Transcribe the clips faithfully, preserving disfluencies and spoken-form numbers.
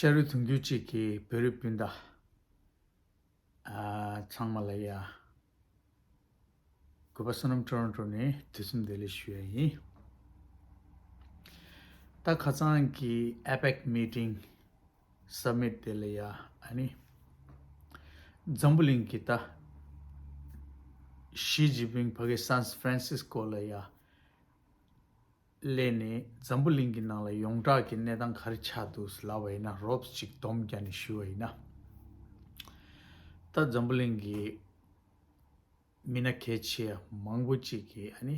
ཤ་རུས་གདུང་རྒྱུད་གཅིག་གི་བོད་རིགས་སྤུན་ཟླ། ཨ། ཚང་མ་ལ་ཡ། གུས་པ་བསོད་ནམས་ཊོ་རོན་ཊོ་ནས་དུས་གསུམ་བདེ་ལེགས་ཞུ་ཡ་ཡིན། ད་ཁ་སང་གི་ཨེ་པེག་མི་ཊིང་སམ་མིཊ་དེ་ལ་ཡ། ཨ་ནི་འཛམ་བུ་གླིང་གི་ད་ཞི་ཅིན་ཕིང་ཕ་གི་སན་ཧྥ་རན་སིས་ཀོ་ལ་ཡ་སླེབས་ནས་འཛམ་བུ་གླིང་གི་ནང་ལ་ཡོངས་གྲགས་ཀྱི་གནས་སྟངས་ག་རེ་ཆགས་འདུག་ལབ་པ་ཡིན་ན། རོབ་ཅིག་སྡོམ་བརྒྱབ་ནས་ཞུ་བ་ཡིན་ན། ད་འཛམ་བུ་གླིང་གི་མི་སྣ་གལ་ཆེ་མང་པོ་ཅིག་གིས། ཨ་ནི་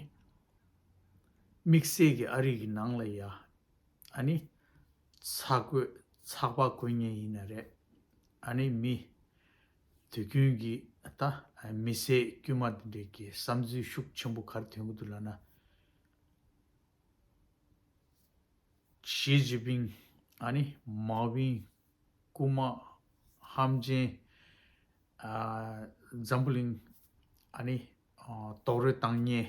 དམིགས་བསལ་གྱི་ཨ་རི་གི་ནང་ལ་ཡ། ཨ་ནི་ཚ་གོས་ཚགས་པར་གོན་མཁན་ཡིན་ན་རེད། ཨ་ནི་མི་དུས་རྒྱུན་གྱི་ད་མི་སེར་དཀྱུས་མ་དེ་འདྲས་ཀྱི་བསམ་ཚུལ་ཤུགས་ཆེན་པོ་ག་རེ་ཐོན་གྱི་འདུག་ལབ་ན། ཞི་ཅིན་ཕིང་། ཨ་ནི་མའོ་ཝིན། རྐུན་མ། ཧམ་ཅན། ཨ། འཛམ་བུ་གླིང་། ཨ་ནི་ཨ། རྡོག་རོལ་བཏང་མཁན་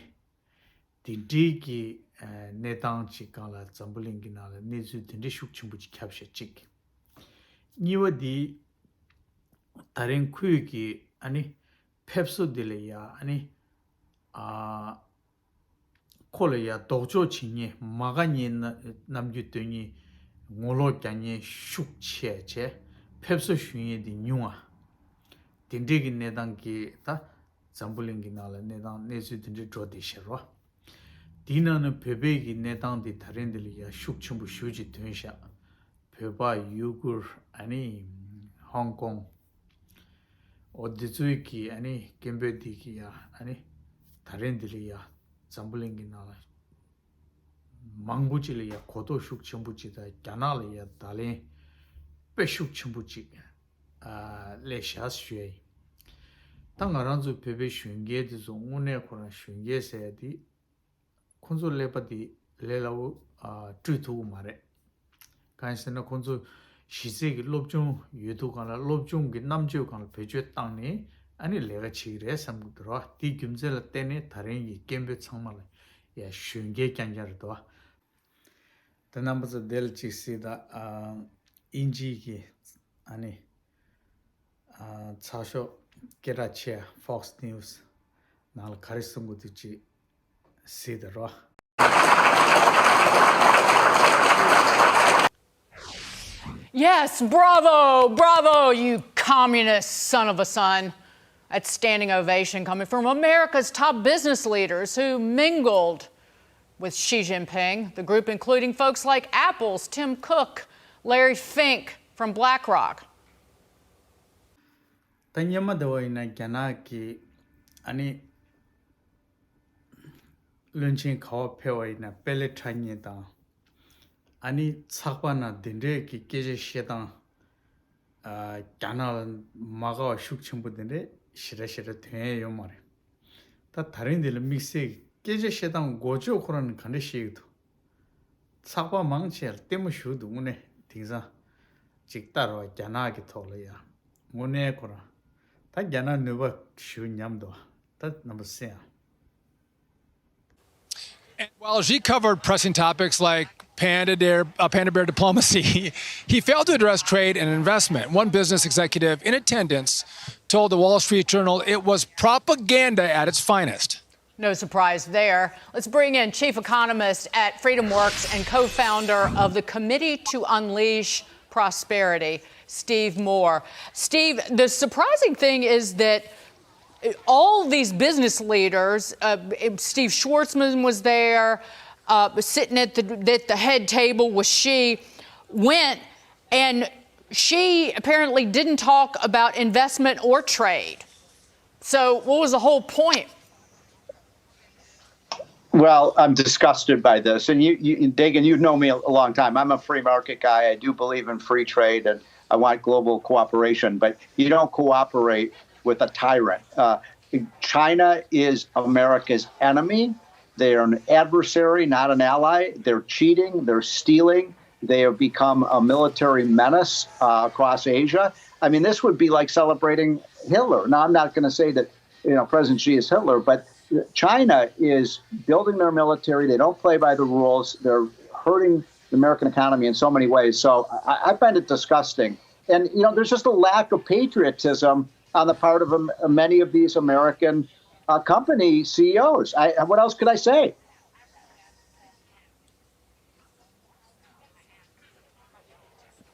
དེ་འདྲའི་གི་ཨ། གནས་སྟངས་ཅིག་སྒང་ལ་འཛམ་བུ་གླིང་གི་ནང་ལ་གནས་ཚུལ་དེ་འདྲའི་ཤུགས་ཆེན་པོ་ཅིག་ཁྱབ་ཤག་གཅིག་གཉིས་པ་འདི། ད་རིང་ཁོས་ཀྱིས་ཨ་ནི་ཕེབས་བསུ་འདི་ལ་ཡ། ཨ་ནི་ཨ། ཁོ་ལ་ཡ་ལྡོག་ཕྱོགས་བྱེད་མཁན། མ་དགའ་མཁན། རྣམ་འགྱུར་སྟོན་མཁན། ངོ་ལོག་རྒྱག་མཁན་ཤུགས་ཆེ་བྱས་ཕེབས་བསུ་ཞུ་མཁན་དེ་ཉུང་ང་། དེ་འདྲའི་གི་གནས་སྟངས་ཀྱི་ད་འཛམ་བུ་གླིང་གི་ནང་ལ་གནས་སྟངས་གནས་ཚུལ་དེ་འདྲའི་འགྲོ་བསྡད་ཤག་རོ། དེའི་ནང་ནས་བོད་པའི་གི་གནས་སྟངས་དེ་ད་རིང་འདི་ལ་ཡ་ཤུགས་ཆེན་པོ་ཞེ་ཅིག་ཐོན་ཤག་བོད་པ། ཡུ་གུར། ཨ་ནི་ཧོང་ཀོང་། འོ་འདི་ཚོའི་གི་ཨ་ནི་སྐད་འབོད་འདི་གི་ཡ། ཨ་ནི་ད་རིང་འདི་ལ་ཡ་འཛམ་བུ་གླིང་གི་ནང་ལ་མང་པོ་ཅིག་ལ་ཡ་གོ་རྟོགས་ཤུགས་ཆེན་པོ་ཅིག་དང་། རྒྱ་ནག་ལ་ཡ་བརྡ་ལན་དཔེ་ཤུགས་ཆེན་པོ་ཅིག་ཨ། སླེབས་ཤག་ཞུ་ཡ་ཡིན། ད་ང་རང་ཚོ་བོད་པའི་གཞོན་སྐྱེས་འདི་ཚོ་དངོས་གནས་ཁོ་རང་གཞོན་སྐྱེས་ཟེར་ཡ་འདི། ཁོང་ཚོ་ཀླད་པ་འདི་ལས་སླ་བོ་ཨ། བཀྲུས་ཐུབ་ཀྱི་མ་རེད། གང་ཡིན་ཟེར་ན་ཁོང་ཚོ་གཞི་རྩའི་གི་སློབ་སྦྱོང་ཡོད་དུས་སྒང་ལ། སློབ་སྦྱོང་གི་རྣམ་དཔྱོད་སྒང་ལ་བེད་སྤྱོད་བཏང་ནས་ཨ་ནི་ལས་ཀ་བྱེད་ཀྱི་རེད་བསམ་གྱི་འདུག་ར། དེའི་རྒྱུ་མཚན་ལ་བརྟེན་ནས་ད་རིང་གི་སྐད་འབོད་ཚང་མ་ལ་ཡ་གཞོན་སྐྱེས་རྐྱང་རྐྱང་རེད་འདུག་བ། ད་རྣམ་པ་ཚོ་འདི་ལ་གཅིག་གཟིགས་དང་། ཨ། དབྱིན་ཇིའི་གི་ཨ་ནི་ཨ། ཚགས་ཤོག་སྐད་གྲགས་ཆེ་Fox News ནང་ལ་ག་རེ་གསུང་གི་འདུག་ཅིག་གཟིགས་དང་རོ། Yes, bravo, bravo, you communist son of a son. That standing ovation coming from America's top business leaders who mingled with Xi Jinping, the group including folks like Apple's Tim Cook, Larry Fink from BlackRock. ད་སྔོན་མ་དེ་བ་ཡིན་ན་རྒྱ་ནག་གི་ཨ་ནི་བློན་ཆེན་ག་པར་ཕེབས་པ་ཡིན་ན་དཔེ་ལེ་ཁྲ་ཉེ་དང་། ཨ་ནི་ཚགས་པར་ནང་དེ་འདྲའི་གི་སྐད་ཆ་བཤད་སྟངས། ཨ། རྒྱ་ནག་ལ་མ་དགའ་བ་ཤུགས་ཆེན་པོ་དེ་འདྲ་ཞེ་དྲག་ཞེ་དྲག་ཐོན་ཡས་ཡོད་མ་རེད། ད་ད་རིང་འདི་ལ་དམིགས་བསལ་གྱི་སྐད་ཆ་བཤད་སྟངས་མགོ་ལྕོག་ཁོ་རང་ནས་ག་འདྲ་བཤད་ཀྱི་འདུག་ཚགས་པར་མང་ཆེ་ལ་ལྟད་མོ་ཞུ་འདུག་དངོས་གནས་དེང་སང་ཅིག་ལྟ་རོགས། རྒྱ་ནག་གི་ཐོག་ལ་ཡ། དངོས་གནས་ཁོ་རང་ད་རྒྱ་ནག་ནུས་པ་ཞུ་ཉམས་འདུག་ད་རྣམ་པ་སེ་ཡང་། And while Xi covered pressing topics like panda, dare, uh, panda bear diplomacy, he failed to address trade and investment. One business executive in attendance told the Wall Street Journal it was propaganda at its finest. No surprise there. Let's bring in chief economist at FreedomWorks and co founder of the Committee to Unleash Prosperity, Steve Moore. Steve, the surprising thing is that all these business leaders, uh, Steve Schwarzman was there, uh, sitting at the, at the head table with Xi, went, and Xi apparently didn't talk about investment or trade. So, what was the whole point? Well, I'm disgusted by this. And you, you, Dagen, you know me a long time. I'm a free market guy. I do believe in free trade and I want global cooperation. But you don't cooperate with a tyrant. Uh, China is America's enemy. They are an adversary, not an ally. They're cheating, they're stealing. They have become a military menace uh, across Asia. I mean, this would be like celebrating Hitler. Now, I'm not going to say that you know President Xi is Hitler, but China is building their military. They don't play by the rules. They're hurting American economy in so many ways. So I, I find it disgusting. And, you know, there's just a lack of patriotism on the part of um, many of these American uh, company C E Os. I, what else could I say?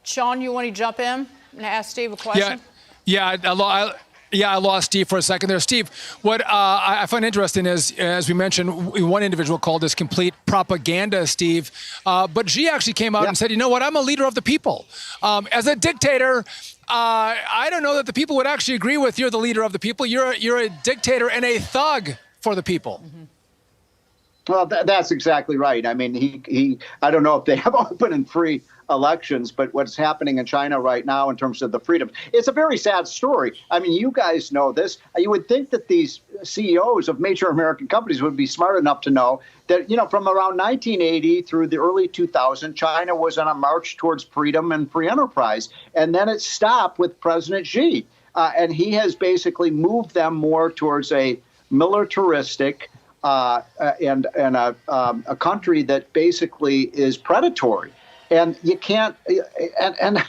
Sean, you want to jump in and ask Steve a question? Yeah, yeah, I, lo- I, yeah, I lost Steve for a second there. Steve, what uh, I I find interesting is, as we mentioned, w- one individual called this complete propaganda, Steve. Uh, but Xi actually came out and said, you know what, I'm a leader of the people. Um, as a dictator, uh, I don't know that the people would actually agree with you're the leader of the people. You're, you're a dictator and a thug for the people. Well, th- that's exactly right. I mean, he, he, I don't know if they have open and free elections, but what's happening in China right now in terms of the freedom, it's a very sad story. I mean, you guys know this. You would think that these C E Os of major American companies would be smart enough to know that, you know, from around nineteen eighty through the early two thousand, China was on a march towards freedom and free enterprise. And then it stopped with President Xi. Uh, and he has basically moved them more towards a militaristic uh, uh, and and a, um, a country that basically is predatory, and you can't and and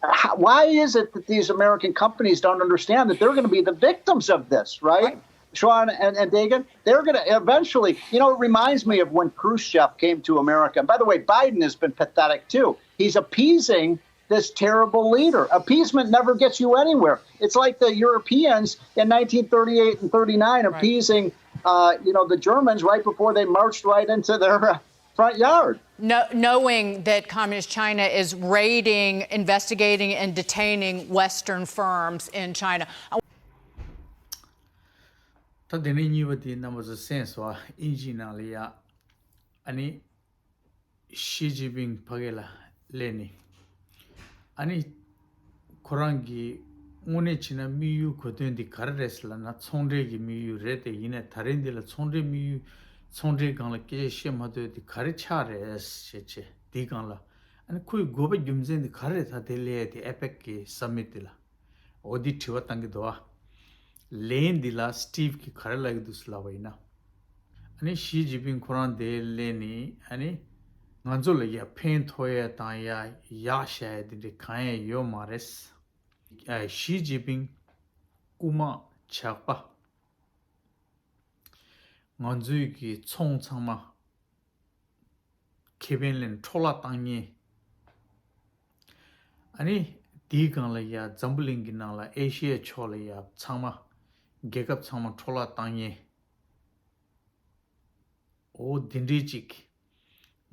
how, why is it that these American companies don't understand that they're going to be the victims of this, right? Sean and, and Dagan, they're going to eventually, you know, it reminds me of when Khrushchev came to America. And by the way, Biden has been pathetic too. He's appeasing this terrible leader. Appeasement never gets you anywhere. It's like the Europeans in nineteen thirty-eight and thirty-nine appeasing, uh, you know, the Germans right before they marched right into their uh, front yard. No, knowing that Communist China is raiding, investigating, and detaining Western firms in China. ད་དེ་ནས་གཉིས་པ་དེ་རྣམ་པ་ཚོ་གསན་སོང་ཨ། དབྱིན་ཇིའི་ནང་ལ་ཡ། ཨ་ནི། ཞི་ཅིན་ཕིང་ཕ་གི་ལ་སླེབས་ནས། ཨ་ནི། ཁོ་རང་གི་དངོས་གནས་བྱས་ན་དམིགས་ཡུལ་གོ་དོན་འདི་ག་རེ་རེད་ཟེར་ལབ་ན་ཚོང་འབྲེལ་གྱི་དམིགས་ཡུལ་རེད་དེ། ཡིན་ནའི་ད་རིང་འདི་ལ་ཚོང་འབྲེལ་དམིགས་ཡུལ་ཚོང་འབྲེལ་སྒང་ལ་སྐད་ཆ་བཤད་མ་ཐུབ་དེ་ག་རེ་ཆགས་རེད་ཟེར་བྱས་འདིའི་སྒང་ལ། ཨ་ནི་ཁོའི་དགོས་པ་རྒྱུ་མཚན་འདི་ག་རེ་རེད། ད་དེ་སླེབས་དེ་ཨེ་པེག་གི་སམ་མིཊ་འདི་ལ། འོ་འདི་དྲི་བ་བཏང་གི་འདུག་ཨ། ལན་འདི་ལ་སི་ཊིབ་གིས་ག་རེ་ལབ་ཀྱི་འདུག་ཟེར་ལབ་པ་ཡིན་ན། ཨ་ནི་ཞི་ཅིན་ཕིང་ཁོ་རང་དེ་སླེབས་ནས་ཨ་ནི་ང་ཚོ་ལ་ཡ་ཕན་ཐོགས་ཡ་དང་ཡ་ཡག་བྱ་ཡ་དེ་འདྲ་གང་ཡང་ཡོད་མ་རེད། ཨ་ཞི་ཅིན་ཕིང་རྐུ་མ་ཇག་པ། ང་ཚོའི་གི་ཚོང་ཚང་མ་ཁེ་ཕན་ལེན་འཕྲོ་བརླག་བཏང་མཁན། ཨ་ནི་དེའི་སྒང་ལ་ཡ་འཛམ་བུ་གླིང་གི་ནང་ལ་ཨེ་ཤི་ཡའི་ཕྱོགས་ལ་ཡ་ཚང་མ་རྒྱལ་ཁབ་ཚང་མ་འཕྲོ་བརླག་བཏང་མཁན། འོ་དེ་འདྲའི་ཅིག་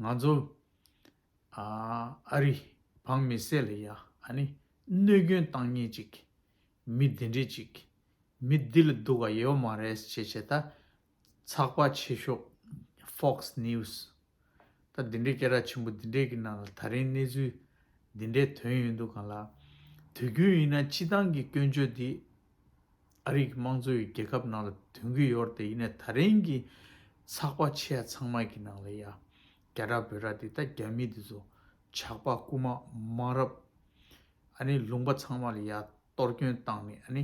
ང་ཚོ་ཨ་ཨ་རི་འབངས་མི་སེར་ལ་ཡ་ཨ་ནི་གནོད་སྐྱོན་བཏང་མཁན་ཅིག་མི་དེ་འདྲའི་ཅིག་མི་འདི་ལ་སྡུག་ག་ཡོད་མ་རེད་ཅེས་བྱས་ད། ཚགས་པར་ཆེ་ཤོས་Fox News། ད་འདི་འདྲའི་སྐད་གྲགས་ཆེན་པོ་འདི་འདྲའི་གི་ནང་ལ་ད་རིང་གནས་ཚུལ་འདི་འདྲའི་ཐོན་ཡོང་དུས་སྒང་ལ། དུས་རྒྱུན་ཡིན་ན་སྤྱི་བཏང་གི་སྐྱོན་བརྗོད་འདི་ཨ་རི་གི་དམངས་གཙོའི་རྒྱལ་ཁབ་ནང་ལ་ཐོན་གི་ཡོད་རེད་དེ། ཡིན་ནའི་ད་རིང་གི་ཚགས་པར་ཆེ་ཡ་ཚང་མ་གི་ནང་ལ་ཡ་རྒྱ་གྲགས་བོད་གྲགས་འདི་ད་རྒྱ་མི་འདི་ཚོ་ཇག་པ་རྐུ་མ་མ་རབས། ཨ་ནི་ལུང་པ་ཚང་མ་ལ་ཡ་གཏོར་སྐྱོན་བཏང་ནས་ཨ་ནི་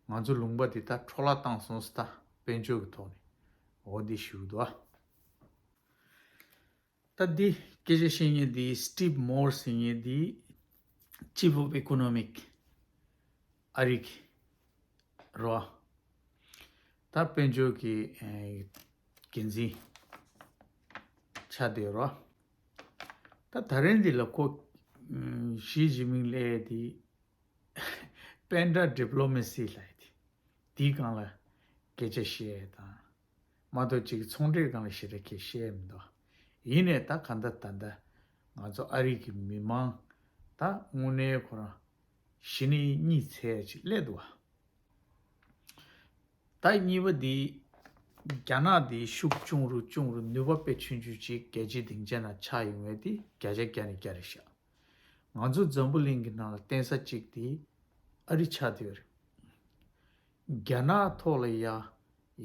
ང་ཚོ་ལུང་པ་འདི་ད་འཕྲོ་བརླག་བཏང་སོང་ཟེར། ད་དཔལ་འབྱོར་གྱི་ཐོག་ནས་འོ་འདི་ཞུ་གི་འདུག་ཨ། ད་འདི་སྐད་ཆ་བཤད་མཁན་འདི་Steve Moore ཟེར་མཁན་འདི་Chief of Economic ཨ་རི་གི་རོ། ད་དཔལ་འབྱོར་གྱི་འགན་འཛིན་ཆགས་བསྡད་རོ། ད་ད་རིང་འདི་ལ་ཁོ་ཞི་ཅིན་ཕིང་སླེབས་དེ་Panda Diplomacy ལབ་ཡ་དེ་དེའི་སྒང་ལ་སྐད་ཆ་བཤད་དང་། མ་གཏོགས་ཅིག་ཚོང་འབྲེལ་སྒང་ལ་ཞེ་དྲག་གི་བཤད་མི་འདུག། ཡིན་ནའི་ད་ག་འདྲ་ད་ལྟ་ང་ཚོ་ཨ་རི་གི་མི་མང་ད་དངོས་གནས་ཁོ་རང་གཞི་ནས་གཉིད་སད་ཅིག་སླེབས་འདུག་བ། ད་གཉིས་པ་འདི་རྒྱ་ནག་འདི་ཤུགས་ཆུང་རུ་ཆུང་རུ་ནུས་པ་དཔེ་ཆུང་ཆུང་ཅིག་རྒྱལ་སྤྱིའི་སྡིངས་ཆ་ནང་ཆགས་ཡོང་བའི་འདི་བརྒྱ་ཆ་བརྒྱ་ནས་བརྒྱ་རེད་ཤག། ང་ཚོ་འཛམ་བུ་གླིང་གི་ནང་ལ་བརྟེན་ས་གཅིག་དེ་ཨ་རི་ཆགས་བསྡད་ཡོད་རེད། རྒྱ་ནག་ཐོག་ལ་ཡ་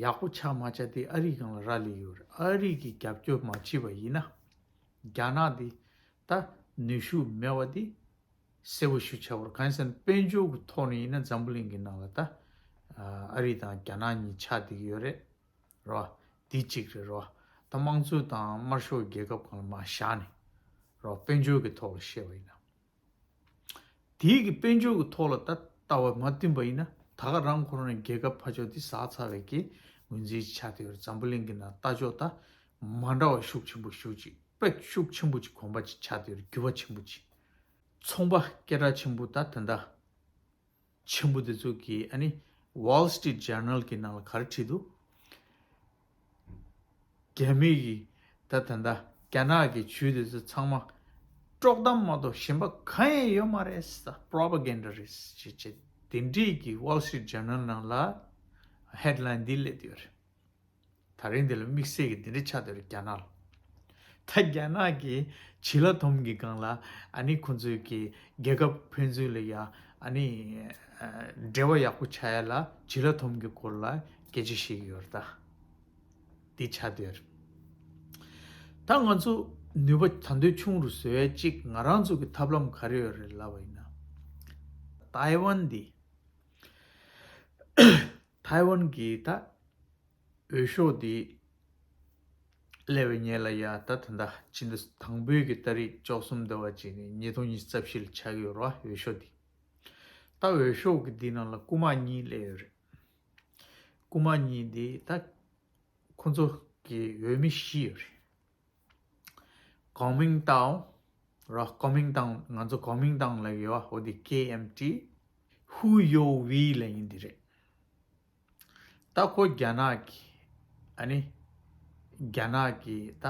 ཡག་པོ་ཆགས་མ་ཆགས་དེ་ཨ་རིའི་སྒང་ལ་རག་ལས་ཡོད་རེད། ཨ་རི་གིས་རྒྱབ་སྐྱོར་མ་བྱས་པ་ཡིན་ན་རྒྱ་ནག་དེ་ད་ནུས་ཤུགས་མེད་པ་དེ་གསལ་པོ་ཞིག་ཆགས་པ་རེད། གང་ཡིན་ཟེར་ན་དཔལ་འབྱོར་གྱི་ཐོག་ནས་ཡིན་ན་འཛམ་བུ་གླིང་གི་ནང་ལ་ད་ཨ་རི་དང་རྒྱ་ནག་གཉིས་ཆགས་བསྡད་ཀྱི་ཡོད་རེད། རོ། འདི་གཅིག་རེད་རོ། ད་དམངས་གཙོ་དང་དམར་ཤོག་རྒྱལ་ཁབ་སྒང་ལ་མར་བཞག་ནས། རོགས་དཔལ་འབྱོར་གྱི་ཐོག་ལ་བཤད་པ་ཡིན་ན། དེའི་གི་དཔལ་འབྱོར་གྱི་ཐོག་ལ་ད་ལྟ་བ་མ་བསྟུན་པ་ཡིན་ན། ད་ག་རང་ཁོ་རང་རྒྱལ་ཁབ་ཕར་ཕྱོགས་འདི་ཟག་ཚར་བའི་གི་ངོས་འཛིན་ཆགས་བསྡད་ཡོད་རེད། འཛམ་བུ་གླིང་གི་ནང་ལྟ་ཕྱོགས་ད་མ་འདྲ་བ་ཤུགས་ཆེན་པོ་ཞེ་ཅིག་དཔེ་ཤུགས་ཆེན་པོ་ཅིག་གོམ་པ་ཅིག་ཆགས་བསྡད་ཡོད་རེད། འགྱུར་བ་ཆེན་པོ་ཅིག་ཚོང་པ་སྐད་གྲགས་ཆེན་པོ་ད་དེ་འདྲ་ཆེན་པོ་དེ་ཚོ་གིས་ཨ་ནི་Wall Street Journal གི་ནང་ལ་ག་རེ་བྲིས་འདུག་རྒྱ་མི་གིས་ད་ད་ལྟ་རྒྱ་ནག་གི་ཇུས་དེ་ཚོ་ཚང་མ་དཀྲོག་གཏམ་མ་གཏོགས་གཞན་པ་གང་ཡང་ཡོད་མ་རེད། ད་propaganda རེད་ཅེས་བྱས། དེ་འདྲས་ཀྱི་Wall Street Journal ནང་ལ་headline འདི་སླེབས་ཡོད་རེད། ད་རིང་འདི་ལ་དམིགས་བསལ་གྱི་འདི་འདྲས་ཆགས་བསྡད་རེད་རྒྱ་ནག་ལ། ད་རྒྱ་ནག་གིས་བྱི་ལ་དོམ་གྱི་སྒང་ལ་ཨ་ནི་ཁོང་ཚོའི་གི་རྒྱལ་ཁབ་ཕན་ཚུན་ལ་ཡ་ཨ་ནི་འབྲེལ་བ་ཡག་པོ་ཆགས་ཡ་ལ་བྱི་ལ་དོམ་གྱི་སྐོར་ལ་སྐད་ཆ་བཤད་ཀྱི་ཡོད་རེད་ད། འདི་ཆགས་བསྡད་རེད། ད་ང་ཚོ་ནུས་པ་ད་འདོད་ཆུང་རུ་བཟོ་ཡ་གཅིག་ང་རང་ཚོ་གི་ཐབས་ལམ་ག་རེ་ཡོད་རེད་ལབ་པ་ཡིན་ན། ཐའེ་ཝན་འདི། ཐའེ་ཝན་གྱི་ད་འོས་ཤོག་འདི་སླེབས་པའི་ཉེ་ལ་ཡ་ད་ད་ལྟ་ཕྱི་ཟླ་དང་པོའི་གི་ཏ་རིག་བཅུ་གསུམ་ཟླ་བ་གཅིག་ནས་ཉིས་སྟོང་ཉི་ཤུ་རྩ་བཞི་ལ་ཆགས་ཀྱི་ཡོད་རེད་བ། འོས་ཤོག་འདི། ད་འོས་ཤོག་གི་འདི་ནང་ལ་རྐུ་མ་གཉིས་སླེབས་ཡོད་རེད། རྐུ་མ་གཉིས་འདི་ད་ཁོ་ཚོ་གི་འོས་མི་བཞི་ཡོད་རེད། གོ་མིང་ཏའོ་ར། གོ་མིང་ཏའོ་ང་ཚོ་གོ་མིང་ཏའོ་ལབ་ཡོད་པ། འོ་དེ་ཀེ་ཨེམ་ཊི། ཧུ་ཡོ་ཝི་ལབ་མཁན་དེ་རེད། ད་ཁོ་རྒྱ་ནག་གི་ཨ་ནི་རྒྱ་ནག་གི་ད་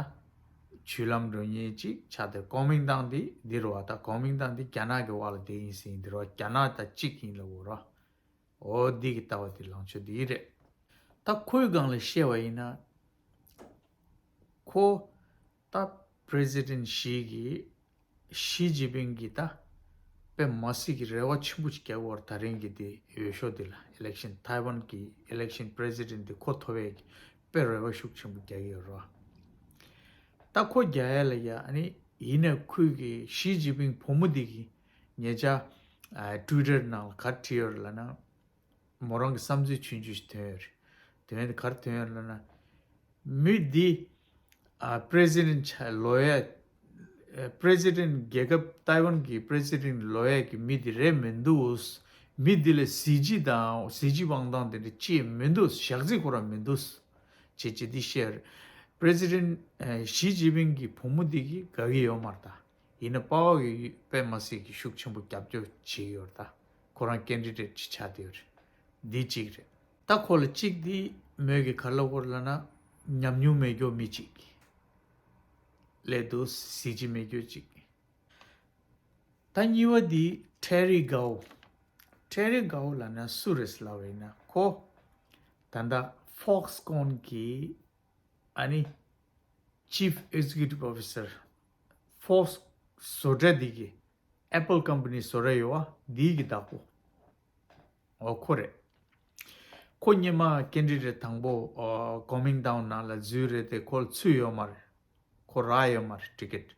བརྒྱུད་ལམ་འགྲོ་མཁན་ཅིག་ཆགས་ཏེ། གོ་མིང་ཏའོ་འདི་འདི་རེད་པ། ད་གོ་མིང་ཏའོ་འདི་རྒྱ་ནག་གི་འོག་ལ་བསྡད་ཡིན་ཟེར་ཡིན་འདི་རེད་པ། རྒྱ་ནག་དང་གཅིག་ཡིན་ལབ་ཡོད་རེད་པ། འོ་འདི་གི་ལྟ་བ་འདི་ལངས་ཕྱོགས་འདི་རེད། ད་ཁོའི་སྒང་ལ་བཤད་པ་ཡིན་ན། ཁོ་ད་པི་རེ་སི་ཌེན་ཞི་གི་ཞི་ཅིན་ཕིང་གི་ད་དཔེ་མ་སྲིད་ཀྱི་རེ་བ་ཆེན་པོ་ཅིག་རྒྱག་གི་ཡོད་རེད། ད་རིང་གི་དེ་འོས་ཤོག་འདི་ལ་ཨི་ལེག་ཤན། ཐའེ་ཝན་གི་ཨི་ལེག་ཤན་པི་རེ་སི་ཌེན་འདི་ཁོ་ཐོབ་ཡས་ཀྱི་དཔེ་རེ་བ་ཤུགས་ཆེན་པོ་རྒྱག་གི་ཡོད་རེད་པ། ད་ཁོ་རྒྱག་ཡས་ལ་ཡ་ཨ་ནི་ཡིན་ནའི་ཁོའི་གི་ཞི་ཅིན་ཕིང་བུ་མོ་འདི་གི་ཉེ་ཆར་ཨ་ཊུའི་ཊར་ནང་ལ་ག་རེ་བྲིས་ཡོད་རེད་ལབ་ན། མོ་རང་གི་བསམ་ཚུལ་ཆུང་ཆུང་ཞིག་ཐོན་ཡོད་རེད། དོན་དེ་ག་རེ་ཐོན་ཡོད་ལབ་ན། མི་འདི་ཨ་པི་རེ་སི་ཌེན་ཆགས་ལོ་ཡ། ཨ་པི་རེ་སི་ཌེན་རྒྱལ་ཁབ་ཐའེ་ཝན་གྱི་པི་རེ་སི་ཌེན་ལོ་ཡ་གི་མི་འདི་རེད་མི་འདུག་མི་འདི་ལ་གཟི་བརྗིད་དང་གཟི་བརྗིད་དབང་ཐང་དེ་འདྲ་ཅི་ཡང་མི་འདུག་ཞག་རྩི་ཁོ་རང་མི་འདུག་ཅེས་ཅེས་འདི་བཤད་རེད། པི་རེ་སི་ཌེན་ཨ་ཞི་ཅིན་ཕིང་གི་བུ་མོ་འདི་གིས་དགའ་གི་ཡོད་མ་རེད་ད། ཡིན་ན་པ་ཝ་གིས་དཔེ་མ་སྲིད་ཀྱི་ཤུགས་ཆེན་པོ་རྒྱབ་སྐྱོར་བྱེད་ཀྱི་ཡོད་རེད་ད། ཁོ་རང་ཀེན་ཌི་ཌེ་ཊི་ཅིག་ཆགས་བསྡད་ཡོད་རེད། འདི་གཅིག་རེད། ད་ཁོ་ལ་གཅིག་འདི་མོས་ཀྱི་ག་རེ་ལབ་ཀྱི་ཡོད་རེད་ལབ་ན། ཉམས་མྱོང་མེད་མཁན་མི་གཅིག་སླེབས་འདུག་གཟི་བརྗིད་མེད་མཁན་གཅིག་ད་གཉིས་པ་འདི་ཊེ་རི་གའོ། ཊེ་རི་གའོ་ལབ་ན་སུ་རེད་ལབ་པ་ཡིན་ན། ཁོ་ད་ལྟ་ཕོག་སི་ཀོན་གྱི་ཨ་ནི་ཅིཕ་ཨེག་ཛི་ཀིའུ་ཊིབ་ཨོ་ཕི་སར། ཕོག་སི་བཟོ་གྲྭ་འདི་གི། ཨེ་པལ་ཀམ་པ་ནི་བཟོ་གྲྭ་ཡོད་པ། འདི་གི་བདག་པོ། འོ་ཁོ་རེད། ཁོ་སྔོན་མ་ཀེན་ཌི་ཌེ་ཊི་དང་པོ་ཨ་གོ་མིང་ཏའོ་ནང་ལ་འཛུལ་རེད་དེ། ཁོ་ལ་ཚུད་ཡོད་མ་རེད། ཁོ་རག་ཡོད་མ་རེད་ཊི་ཀེ་ཊི།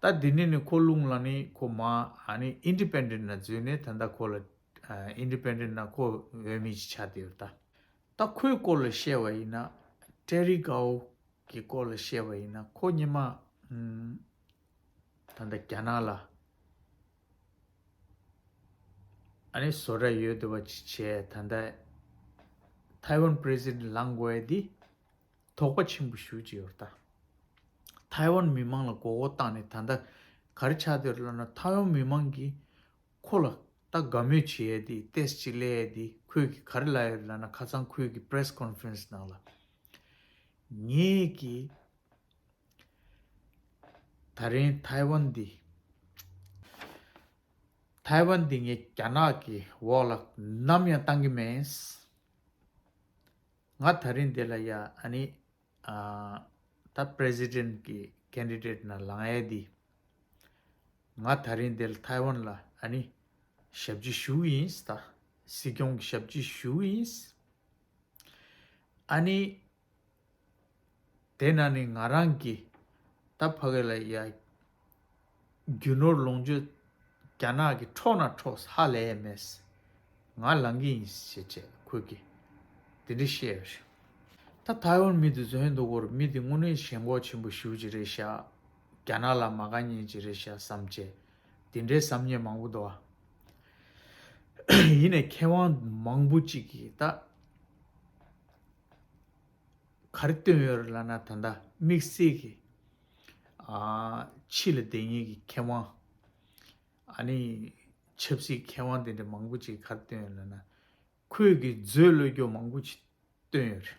ད་འདི་ནས་ནི་ཁོ་རླུང་ལངས་ནས་ཁོ་མར་ཨ་ནི་ཨིན་ཌི་པེན་ཌེན་ཊི་ནང་འཛུལ་ནས། ད་ལྟ་ཁོ་ལ་ཨ་ཨིན་ཌི་པེན་ཌེན་ཊི་ནང་ཁོ་འོས་མི་ཞིག་ཆགས་བསྡད་ཡོད་རེད་ད། ད་ཁོའི་སྐོར་ལ་བཤད་པ་ཡིན་ན། ཊེ་རི་གའོ་གི་སྐོར་ལ་བཤད་པ་ཡིན་ན། ཁོ་སྔོན་མ་ཨམ་ད་ལྟ་རྒྱ་ནག་ལ་ཨ་ནི་བཟོ་གྲྭ་ཡོད་བསྡད་པ་ཅིག་བྱས། ད་ལྟ་ཐའེ་ཝན་པི་རེ་སི་ཌེན་ཊི་ལངས་དགོས་ཡ་འདི་དོགས་པ་ཆེན་པོ་ཞེ་ཅིག་ཡོད་རེད་ད། ཐའེ་ཝན་མི་མང་ལ་མགོ་སྐོར་བཏང་ནས། ད་ལྟ་ག་རེ་ཆགས་བསྡད་ཡོད་རེད་ལབ་ན། ཐའེ་ཝན་མི་མང་གིས་ཁོ་ལ་ད་དགའ་མོས་བྱེད་ཡས་དེ། ཏོག་ཙམ་ཅིག་སླེབས་ཡས་དེ། ཁོས་ཀྱིས་ག་རེ་ལབ་ཡོད་ལབ་ན། ཁ་སང་ཁོས་ཀྱིས་པི་རེ་སི་ཀོན་ཕ་རེན་སི་ནང་ལ། ངས་ཀྱིས་ད་རིང་ཐའེ་ཝན་འདི། ཐའེ་ཝན་འདི་ངས་རྒྱ་ནག་གི་འོག་ལ་ནམ་ཡང་བཏང་གི་མེད། ང་ད་རིང་འདི་ལ་ཡ་ཨ་ནི་ཨ་ད་པི་རེ་སི་ཌེན་ཊི་གི་ཀེན་ཌི་ཌེ་ཊི་ནང་ལངས་ཡས་འདི། ང་ད་རིང་འདིར་ཐའེ་ཝན་ལ་ཨ་ནི་ཞབས་ཕྱི་ཞུ་གི་ཡིན་ད། སྲིད་སྐྱོང་གི་ཞབས་ཕྱི་ཞུ་གི་ཡིན། ཨ་ནི་དེ་ན་ནི་ང་རང་གི་ད་ཕ་གི་ལ་ཡ་རྒྱུ་ནོར་ལོངས་སྤྱོད་རྒྱ་ནག་གི་འཕྲོག་ན་འཕྲོག་ཧ་ལས་ཡ་མེད། ང་ལངས་གི་ཡིན་ཞེས་བྱས་ཁོས་ཀྱིས་དེ་འདྲ་བཤད་ཡོད་རེད། ད་ཐའེ་ཝན་མི་དེ་ཚོ་ཧན་འདུག་གོ། མི་དེ་དངོས་གནས་ཞེན་ཁོག་ཆེན་པོ་ཞེ་ཅིག་རེད་ཤག་རྒྱ་ནག་ལ་མ་དགའ་མཁན་ཅིག་རེད་ཤག་བསམ་བྱས། དེ་འདྲའི་བསམ་མཁན་མང་པོ་འདུག་ཨ། ཡིན་ནའི་མཁས་དབང་མང་པོ་ཅིག་གིས་ད་ག་རེ་བཏོན་ཡོད་རེད་ལབ་ན། ད་ལྟ་དམིགས་བསལ་གྱི་ཨ་ཕྱི་ལ་བསྡད་མཁན་གྱི་མཁས་དབང་། ཨ་ནི་ཆབ་སྲིད་མཁས་དབང་དེ་འདྲ་མང་པོ་ཅིག་ག་རེ་བཏོན་ཡོད་ལབ་ན། ཁོས་ཀྱི་མཛོད་གློད་རྒྱུ་མང་པོ་ཅིག་བཏོན་ཡོད་རེད།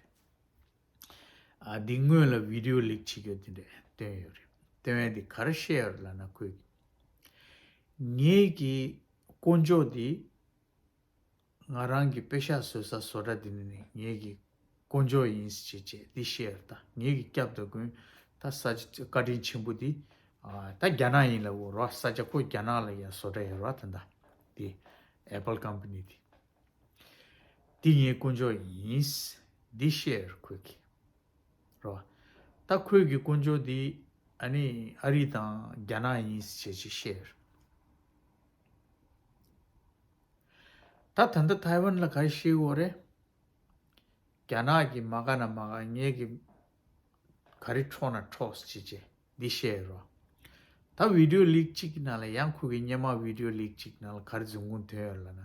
ཨ་འདི་སྔོན་ལ་བི་ཌིའོ་ལིག་བྱེད་རྒྱུ་དེ་འདྲ་བཏོན་ཡོད་རེད། བཏོན་ཡས་དེ་ག་རེ་བཤད་ཡོད་རེད་ལབ་ན། ཁོས་ཀྱི་ངེད་ཀྱི་དཀོན་མཆོག་དེ་ང་རང་གི་པེ་ཤག་བཟོ་ས་བཟོ་གྲྭ་དེ་ནི་ངེད་ཀྱི་དཀོན་མཆོག་ཡིན་ཞེས་བྱས་འདི་བཤད་ཡོད་རེད། ད་ངེད་ཀྱི་སྐྱབས་དང་མགོན་ད་ས་ཆ་བཀའ་དྲིན་ཆེན་པོ་འདི་ཨ་ད་རྒྱ་ནག་ཡིན་ལབ་དགོས་རེད་བ། ས་ཆ་ཁོ་རྒྱ་ནག་ལ་ཡ་བཟོ་གྲྭ་ཡོད་རེད་བ། ད་ད་དེ་ཨེ་པལ་ཀམ་པ་ནི་དེ། འདི་ངའི་དཀོན་མཆོག་ཡིན། འདི་བཤད་ཡོད་རེད་ཁོས་ཀྱི། རེད་བ། ད་ཁོས་ཀྱི་དཀོན་མཆོག་འདི་ཨ་ནི་ཨ་རི་དང་རྒྱ་ནག་ཡིན་ཞེས་ཅིག་བཤད་ཡོད་རེད། ད་ད་ལྟ་ཐའེ་ཝན་ལ་ག་རེ་བཤད་ཡོད་རེད། རྒྱ་ནག་གིས་མ་དགའ་ན་མ་དགའ། ངེད་ཀྱི་ག་རེ་འཕྲོག་ན་འཕྲོག་ཅེས་བྱས་འདི་བཤད་རོ། ད་བི་ཌིའོ་ལིག་གཅིག་གི་ནང་ལ་ཡང་ཁོ་གི་སྔོན་མ་བི་ཌིའོ་ལིག་གཅིག་ནང་ལ་ག་རེ་རྫུན་གུང་ཐོན་ཡོད་ལབ་ན།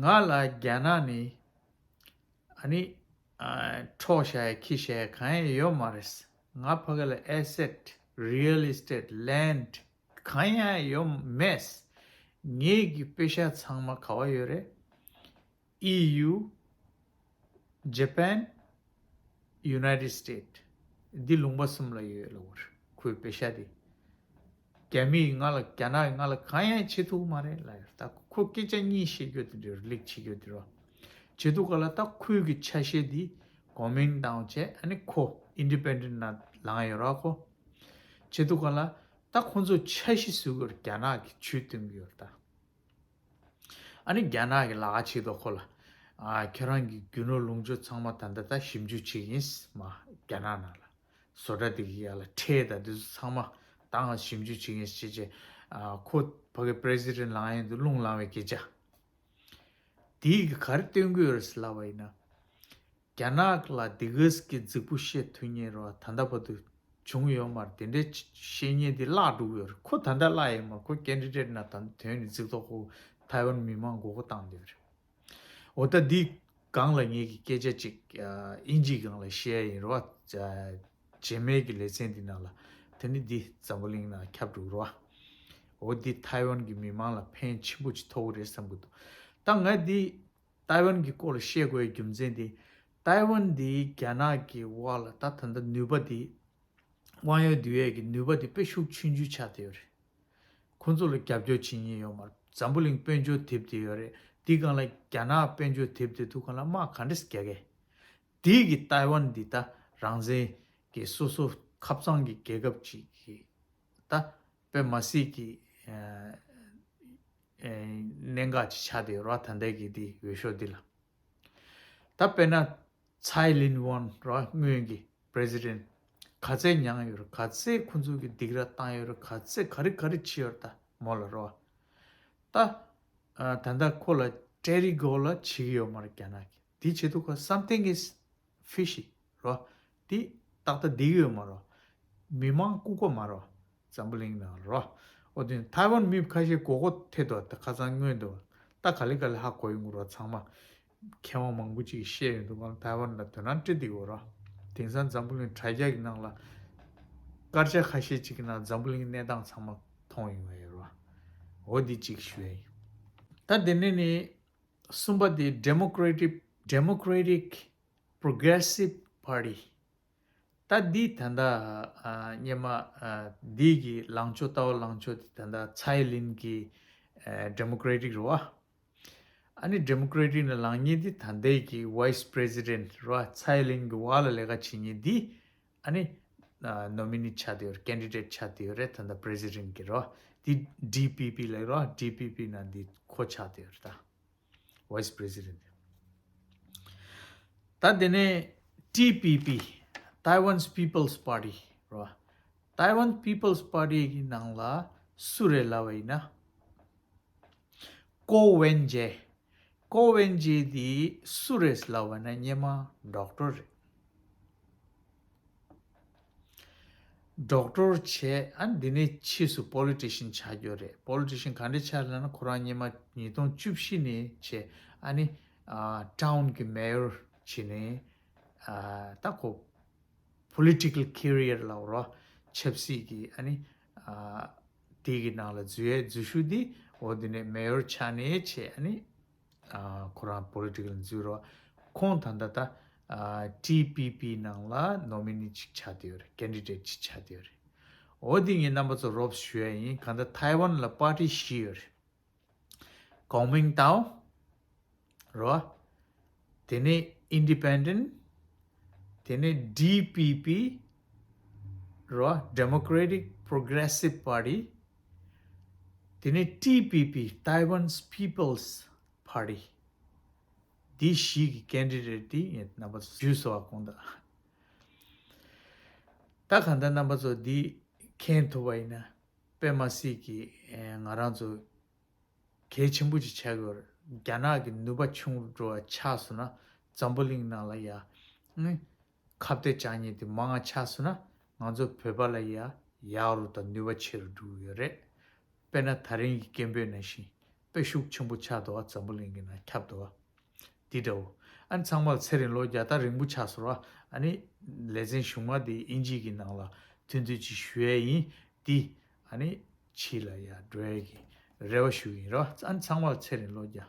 ང་ལ་རྒྱ་ནག་ནས་ཨ་ནི་ཨ་འཕྲོག་བཞག་ཡ་ཁྱེར་བཞག་ཡ་གང་ཡང་ཡོད་མ་རེད། ང་ཕ་གི་ལ་ཨེ་སེཊ། རི་ཡལ་ཨེ་སི་ཊེཊ། ལེནཌ། གང་ཡང་ཡོད་མེད། ངེད་ཀྱི་པེ་ཤག་ཚང་མ་ག་བ་ཡོད་རེད། ཨི་ཡུ། ཇ་པན། ཡུ་ནའི་ཊེཌ་སི་ཊེཊ། འདི་ལུང་པ་གསུམ་ལ་ཡོད་ལབ་པ་རེད། ཁོའི་པེ་ཤག་དེ། རྒྱ་མིས་ང་ལ་རྒྱ་ནག་གིས་ང་ལ་གང་ཡང་བྱེད་ཐུབ་མ་རེད་ལབ་ཡོད། ད་ཁོ་སྐད་ཆ་གཉིས་བཤད་རྒྱུ་དེ་འདྲ་ལིག་བྱེད་རྒྱུ་དེ་རོ། བྱེད་དུས་ག་ལ་ད་ཁོའི་གི་ཆ་ཤས་དེ་གོ་མིན་ཌའུན་བྱས། ཨ་ནི་ཁོ་ཨིན་ཌི་པེན་ཌེནཊ་ནང་ལངས་ཡོད་རོ་ཁོ། བྱེད་དུས་ག་ལ་ད་ཁོ་ཚོ་འཆར་གཞི་བཟོ་གི་ཡོད་རེད། རྒྱ་ནག་གིས་ཇུས་བཏོན་གི་ཡོད་རེད་ད། ཨ་ནི་རྒྱ་ནག་གིས་ལབ་ཀྱི་འདུག་ཁོ་ལ། ཨ་ཁྱེད་རང་གི་རྒྱུ་ནོར་ལོངས་སྤྱོད་ཚང་མ་ད་ལྟ་ད་ཞིབ་འཇུག་བྱེད་ཀྱི་ཡིན་མ། རྒྱ་ནག་ནང་ལ་བཟོ་གྲྭ་དེ་གི་ཡ་ལ་ཁྲལ་དང་དེ་ཚོ་ཚང་མ་ད་ང་ཞིབ་འཇུག་བྱེད་ཀྱི་ཡིན་ཞེས་བྱས། ཨ་ཁོ་ཕ་གི་པི་རེ་སི་ཌེན་ཊི་ལངས་ཡོང་དུས་རླུང་ལངས་པའི་སྐད་ཆ། དེའི་གི་ག་རེ་སྟོན་གི་ཡོད་རེད་ཟེར་ལབ་པ་ཡིན་ན། རྒྱ་ནག་ལ་དེ་གས་ཀྱི་རྫིག་པོ་བཤད་ཐུབ་མཁན་རོ། ད་ལྟ་བར་དུ་བྱུང་ཡོད་མ་རེད། དེ་འདྲའི་བཤད་མཁན་དེ་བརླག་འགྲོ་གི་ཡོད་རེད། ཁོ་ད་ལྟ་བརླག་ཡོད་མ་རེད། ཁོ་ཀེན་ཌི་ཌེཊ་ནང་ད་ལྟ་ཐོན་ནས་རྫིག་མདོག་ཁོ་ཐའེ་ཝན་མི་མང་མགོ་སྐོར་བཏང་བསྡད་ཡོད་རེད། འོ་ད་འདི་སྒང་ལ་ངེད་ཀྱི་སྐད་ཆ་ཅིག་ཨ་དབྱིན་ཇིའི་སྒང་ལ་བཤད་ཡ་ཡིན་རོ། ཨ་རྗེས་མའི་གི་ལེ་ཚན་འདི་ནང་ལ་དེ་ནི་འདི་འཛམ་བུ་གླིང་ནང་ཁྱབ་འགྲོ་གི་རོ། འོ་འདི་ཐའེ་ཝན་གྱི་མི་མང་ལ་ཕན་ཆེན་པོ་ཅིག་ཐོགས་ཀྱི་རེད་བསམ་གྱི་འདུག་ད་ང་འདི་ཐའེ་ཝན་གྱི་སྐོར་ལ་བཤད་དགོས་པའི་རྒྱུ་མཚན་དེ། ཐའེ་ཝན་འདི་རྒྱ་ནག་གི་འོག་ལ་ད་ད་ལྟ་ནུས་པ་འདི་དབང་ཡོད་འདུས་ཡས་ཀྱི་ནུས་པ་འདི་དཔེ་ཤུགས་ཆུང་ཆུང་ཆགས་བསྡད་ཡོད་རེད། ཁོང་ཚོ་ལ་རྒྱབ་སྐྱོར་བྱེད་མཁན་ཡོད་མ་རེད། འཛམ་བུ་གླིང་དཔལ་འབྱོར་དེབ་དེ་ཡོད་རེད། འདི་སྒང་ལ་རྒྱ་ནག་དཔལ་འབྱོར་དེབ་དེ་ཐུག་ག་ལ་དམག་ག་འདྲས་རྒྱག་གི། དེ་གི་ཐའེ་ཝན་འདི་ད་རང་བཙན་གྱི་སོ་སོ་ཁབ་གཙང་གི་རྒྱལ་ཁབ་ཅིག་གི་ད་དཔེ་མ་སྲིད་ཀྱི་ཨ་ཨ་གནད་འགག་ཅིག་ཆགས་བསྡད་ཡོད་རེད་བ། ད་ལྟའི་གི་འདི་འོས་ཤོག་འདི་ལ། ད་དཔེར་ན་ཚའེ་ལིན་ཝན་རེད་བ། སྔོན་གྱི་པི་རེ་སི་ཌེན་ཊི། ག་ཚད་མྱངས་ཡོད་རེད། ག་ཚད་ཁོང་ཚོ་གི་སྡིགས་ར་བཏང་ཡོད་རེད། ག་ཚད་ག་རེ་ག་རེ་བྱས་ཡོད་རེད་ད་མོ་ལ་རེད་བ། ད་ཨ་ད་ལྟ་ཁོ་ལ་ཊེ་རི་གོ་ལ་བྱེད་ཀྱི་ཡོད་མ་རེད་རྒྱ་ནག་གིས། དེ་བྱེད་དུས་ཁོ་something is fishy རོ། དེ་ཏག་ཏག་བསྡད་ཀྱི་ཡོད་མ་རོ། མི་མང་ལྐུགས་པ་མ་རོ། འཛམ་བུ་གླིང་ནང་རོ། འོ་དེ་ཐའེ་ཝན་མི་ཁ་ཤས་མགོ་སྐོར་ཐེབས་འདུག་ད་ཁ་སང་སྔོན་དུ་ད་ག་ལེ་ག་ལེ་ཧ་གོ་ཡོང་གི་རོ། ཚང་མ་མཁས་དབང་མང་པོ་ཅིག་བཤད་ཡོང་དུས་ང་ལ་ཐའེ་ཝན་ལ་དོ་སྣང་སྤྲད་བསྡད་ཡོད་རོ། དེང་སང་འཛམ་བུ་གླིང་དྲ་རྒྱ་གི་ནང་ལ་སྐར་ཆ་ཁ་ཤས་ཅིག་གི་ནང་འཛམ་བུ་གླིང་གནས་སྟངས་ཚང་མ་མཐོང་ཡོང་བ་ཡོད་རོ། འོ་འདི་གཅིག་ཞུ་ཡ་ཡིན། ད་དེ་ནས་ནི་གསུམ་པ་དེ་Democratic Democratic Progressive Party། ད་འདི་ད་ལྟ་ཨ་སྔོན་མ་ཨ་འདི་གི་ལངས་ཕྱོགས་ལྟ་བ་ལངས་ཕྱོགས་དེ་ད་ལྟ་ཚའེ་ལིན་གི་ཨ་Democratic་རེད་བ། ཨ་ནི་Democratic་ནས་ལངས་མཁན་དེ་ད་ལྟའི་གི་Vice President་རེད་བ། ཚའེ་ལིན་གི་འོག་ལ་ལས་ཀ་བྱེད་མཁན་དེ་ཨ་ནི་ཨ་Nominee་ཆགས་བསྡད་ཡོད་རེད། Candidate་ཆགས་བསྡད་ཡོད་རེད། ད་ལྟ་President་གི་རེད་བ། དེ་ཌི་པི་པི་ལབ་རེད་བ། ཌི་པི་པི་ནང་དེ་ཁོ་ཆགས་བསྡད་ཡོད་རེད་ད། Vice President། ད་དེ་ནས་ཊི་པི་པི། Taiwan's People's Party་རེད་བ། Taiwan People's Party་གི་ནང་ལ་སུ་རེད་ལབ་པ་ཡིན་ན། ཀོ་ཝེན་ཇེ། ཀོ་ཝེན་ཇེ་དེ་སུ་རེད་ལབ་པ་ན་སྔོན་མ་ཌོག་ཊར་རེད། ཌོག་ཊར་བྱས། ཨ་ནི་འདི་ནས་ཕྱིས་སུ་པོ་ལི་ཊི་ཤན་ཆགས་ཡོད་རེད། པོ་ལི་ཊི་ཤན་ག་འདྲ་ཆགས་ལབ་ན། ཁོ་རང་སྔོན་མ་ཉིས་སྟོང་བཅུ་བཞི་ནས་བྱས། ཨ་ནི་ཊའུན་གི་མེ་ཡོར་བྱས་ནས། ཨ་ད་ཁོ་པོ་ལི་ཊི་ཀལ་ཀེ་རི་ཡར་ལབ་རོ། ཆབ་སྲིད་ཀྱི་ཨ་ནི་ཨ་དེ་གི་ནང་ལ་འཛུལ་ཡས་འཛུལ་ཞུགས་འདི། འོ་འདི་ནས་མེ་ཡོར་ཆགས་ནས་བྱས། ཨ་ནི་ཨ་ཁོ་རང་པོ་ལི་ཊི་ཀལ་འཛུལ་རོ། ཁོང་ད་ལྟ་ད་ཨ་ཊི་པི་པི་ནང་ལ་ནོ་མི་ནི་ཅིག་ཆགས་བསྡད་ཡོད་རེད། ཀེན་ཌི་ཌེ་ཊི་ཅིག་ཆགས་བསྡད་ཡོད་རེད། འོ་འདི་ངས་རྣམ་པ་ཚོ་རོབ་ཞུ་ཡ་ཡིན། གང་ལྟར་ཐའེ་ཝན་ལ་པར་ཊི་བཞི་ཡོད་རེད། ཀོ་མིང་ཏའོ་རོ། དེ་ནས་ཨིན་ཌི་པེན་ཌེན་ཊི། དེ་ནས་ཌི་པི་པི་རོ། Democratic Progressive Party། དེ་ནས་ཊི་པི་པི། Taiwan's People's Party། འདི་བཞི་གི་ཀེན་ཌི་ཌེ་ཊི་འདི་ངས་རྣམ་པ་ཚོ་ཞུས་སོང་བ། གོང་དག་ད་གང་ལྟར་རྣམ་པ་ཚོ་འདི་མཁྱེན་ཐུབ་པ་ཡིན་ན། དཔེ་མ་སྲིད་ཀྱི་ཨེ་ང་རང་ཚོ་གལ་ཆེན་པོ་ཅིག་ཆགས་ཀྱི་ཡོད་རེད། རྒྱ་ནག་གི་ནུས་པ་ཆུང་རུ་འགྲོ་བ་ཆགས་སོང་ན། འཛམ་བུ་གླིང་ནང་ལ་ཡ་ཨ་ནི་ཁ་གཏད་གཅོག་མཁན་དེ་མང་ང་ཆགས་སོང་ན། ང་ཚོ་བོད་པ་ལ་ཡ་ཡག་རུ་དང་ནུས་པ་ཆེ་རུ་འགྲོ་གི་ཡོད་རེད། དཔེར་ན་ད་རིང་གི་སྐད་འབོད་ནང་བཞིན་དཔེ་ཤུགས་ཆེན་པོ་ཆགས་འདུག་བ། འཛམ་བུ་གླིང་གི་ནང་ཁྱབ་འདུག་བ། འདི་འདྲ་བོ། ཨ་ནི་ཚང་མར་ཚེ་རིང་ལོ་བརྒྱ། ད་རིང་པོ་ཆགས་སོང་བ། ཨ་ནི་ལེ་ཚན་གཞུག་མ་དེ་དབྱིན་ཇི་གི་ནང་ལ་ཐུང་ཐུང་ཅིག་ཞུ་ཡས་ཡིན། འདི་ཨ་ནི་ཕྱི་ལ་ཡ་འགྲོ་ཡས་ཀྱི་རེ་བ་ཞུ་གི་ཡིན་རོ། ཨ་ནི་ཚང་མར་ཚེ་རིང་ལོ་བརྒྱ།